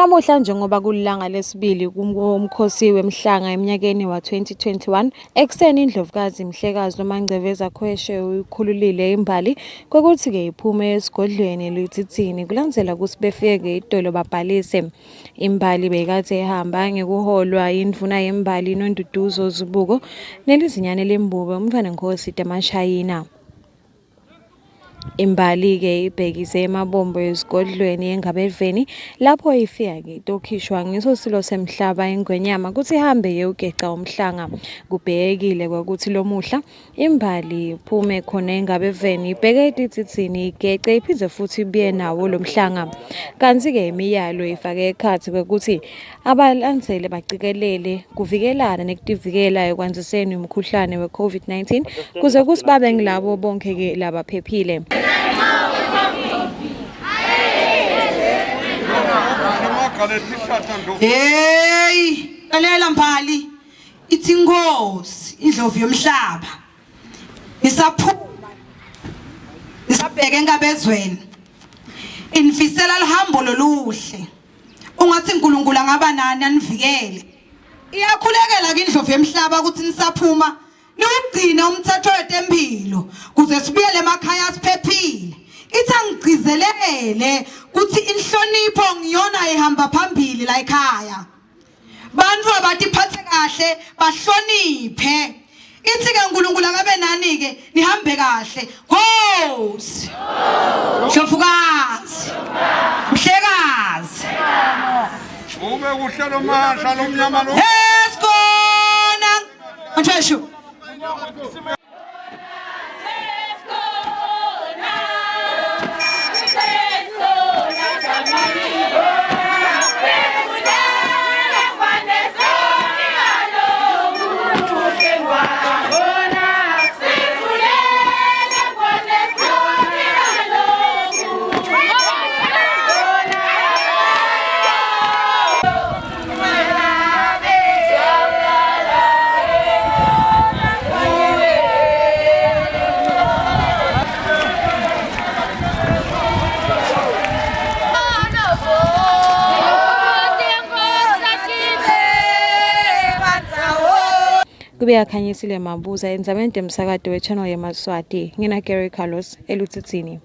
Namuhla njengoba kulilanga lesibili kumkhosi wemhlanga eminyakeni wa-2021, ekuseni iNdlovukazi Mhlekazi Lomangcebeza Khweshe uyikhululile imbali kwekuthi-ke iphume esigodlweni Luthithini kulandzela kutsi befike itolo babhalise. Imbali beyikadze ihamba ngekuholwa yindvuna yembali Nonduduzo Zubuko nelizinyane lembube umntfwanenkosi Temashayina. Imbali-ke ibhekise emabombo esigodlweni eNgabeveni lapho ifika-ke itokhishwa ngiso silo semhlaba ingwenyama kutsi ihambe iyewugeca umhlanga. Kubhekekile kwekutsi lomuhla imbali iphume khona eNgabeveni ibheke etitsitsini igece iphindze futhi ibuye nawo lo mhlanga. Kantsi-ke imiyalo ifake ekhatsi kwekutsi Abalandzele bacikelele kuvikelana nekutivikela ekwandziseni umkhuhlane we-COVID-19 kuze kutsi babe ngilabo bonkhe-ke labaphephile. Hey, lalela Mbali, ithi inkosi indlovu yomhlaba. Ngisaphuma. Ngisabheke enkabezweni. Inifisela lihambo loluhle. Ungathi uNkulunkulu angaba nani anivikele. Iyakhulekela ke indlovu yemhlaba ukuthi nisaphuma niwugcine umthetho wetempilo kuze sibuyele emakhaya siphephile. Ithi angigcizelele ukuthi inhlonipho ngiyona ihamba phambili la ekhaya. Bantu abatiphathe kahle bahloniphe. Ithi ke uNkulunkulu akabe nani ke nihambe kahle. Nkosi. Ndlovukazi. Mhlekazi. Ube kuhle lo masha lo mnyama lo. Esikhona. Mthweshu. Kube yakhanyisile Mabuza endzabeni temsakato we-channel yemaSwati. Ngina Gary Carlos eLutsitsini.